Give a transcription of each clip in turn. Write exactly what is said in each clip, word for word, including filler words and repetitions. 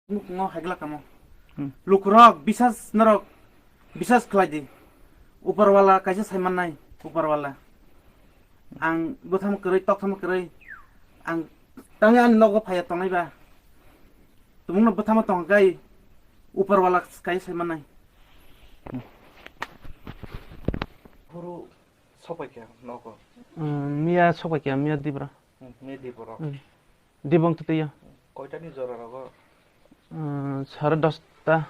Nukhungo haiglak kamo. Hmm. Lukurok bisas norok bisas khlai di. Uparwala kaisa sai mannai, uparwala. Ang bwtham kwrwi, toktham kwrwi. Ang tangwi ani nogo phaiya tongnai ba. Tumungno bwthamo tong kai, uparwala kaisa sai mannai. Phuru sopai khe nogo. Hmm, miya sopai khe, miya dibra. Hmm, miya dibra. Hmm. Dibong twi twiya. Koitani jora rogo? Hmm, sare dosta.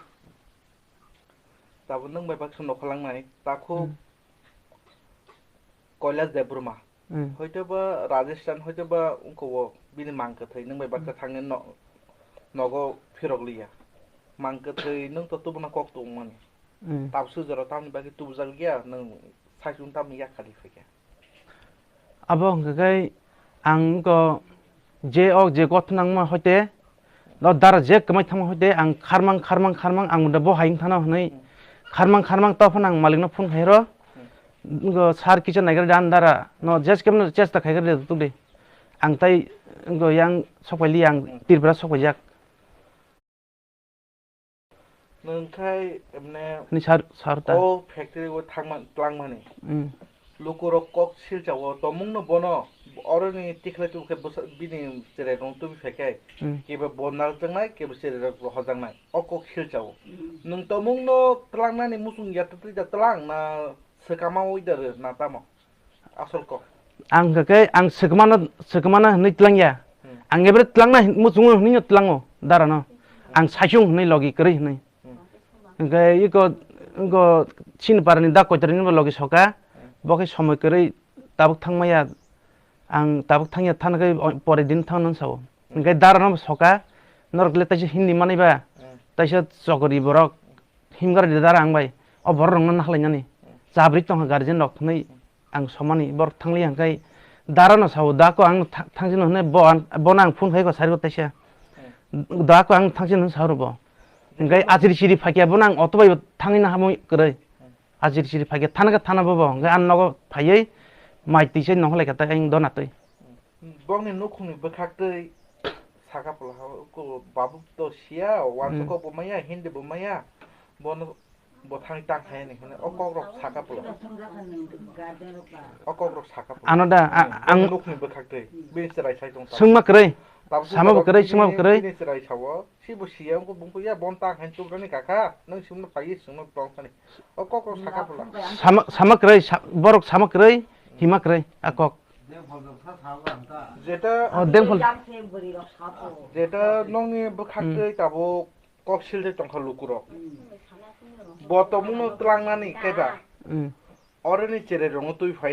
Tabuk nwng bai baksa nokholangnai, takhuk Hmm. Kailash Debbarma. Hmm. Hoitoba Rajasthan, hoitoba ungkho o bini mang kwthwi nwng bai baksa Hmm. thangni no-, nogo phirok liya. Mang kwthwi nwng to tubuna kok tongmani. Hmm. Tabsu jora tamni bagwi tubujak liya, nwng saichung tamni yak khali phaikha. Abo hwnkhe khai ang wngkha je o je gothnangma hoite, o dara je kwmai thangma hoite ang kharmang, kharmang, kharmang ang bo hai wngthano hwnwi kharmang, kharmang to phano ang malikno phone khairo. Wngkha sir kisa naigra dan dara no je kemno chesta khaigra de tuk de. Ang tai wngkha yang sokpaili ang Tripura sokpaijak. Nwng khai, emne, Hwnwi sar, sar ta. O factory o thangma, tlangmani. Mm. Lukurok kok silchao, tomungno bono, oroni tikhlai tubukhe bwsa-, bini cherai rong tubi phaikhai. Mm. Kebo bo narwkjaknai, kebo cherai rok hojaknai. O kok silchao. Mm. Nwng tomungno tlangnani muchung ya twtwi da tlang na swkama oi da rw na tamo? Asol kok. Ang hwnkha khe ang swkmano, swkmano hwnwi tlangya. Hmm. Ang ebere tlangna hin-, muchungo hwnwi no tlango darano. Ang saichung hwnwi logi kwrwi hwnwi. Hmm. Hwnkhe iko, iko chini parani da koitorni bo logi soka. Hmm. Bo khe somoi kwrwi tabuk thangmaya. Ang tabuk thangya thana khe o-, pore din thangno sao. Hmm. Hwnkhe darano bo soka. Norok le taisa hindi manwi ba. Hmm. Taisa chokri borok himgar de dara ang bai. O borok rokno nakhalainani. Hmm. Chabri tongkha guardian rok hwnwi. Hmm. Ang somani borok thangli hwnkhe darano sao, "Da ko ang tha-, thangsin hwnwi bo an-, bono ang phone khai ko sari ko taisa." Hmm. "Da ko ang thangsin hwnwi sao bo." Hwnkhe ajiri siri phaikya bono ang auto bai bo thangwi na hamwi kwrwi. Hmm. Ajiri siri phaikya thana khe thana bo bo. Hwnkhe ang nogo phaiwi mai twi se nongkhor laikha ta ang dona twi. Hmm. Bokni nukhungni bwkhaktwi saka pula ha, ko babu to siya, wansa Hmm. kok bo maya, hindi bo maya. Bono Bo thang tang hai ni hwnwi o kok rok saka pula. O kok rok saka pula. Ano da, a-, Hmm, ang nukni bwkhak twi. Bini chwrai sai tong. Swngma kwrwi. Tabuk Sama bo tabuk kwrwi, bini, swngma bo kwrwi. Bini chwrai sao. Si bo siya wngkha bungkha ya bon tang hai chukjani kaka. Nang simno phai swngno tong thani. O kok rok saka pula. Sama, sama kwrwi, sa-, borok sama kwrwi, hima kwrwi, a kok. Jeta, O, dengphol. Jeta nokni bwkhak Hmm. twi tabuk kok sil de tongkha lukurok. Bo tongmungno tlangnani kaiba. Hmm. Oroni cherai rokno twi phai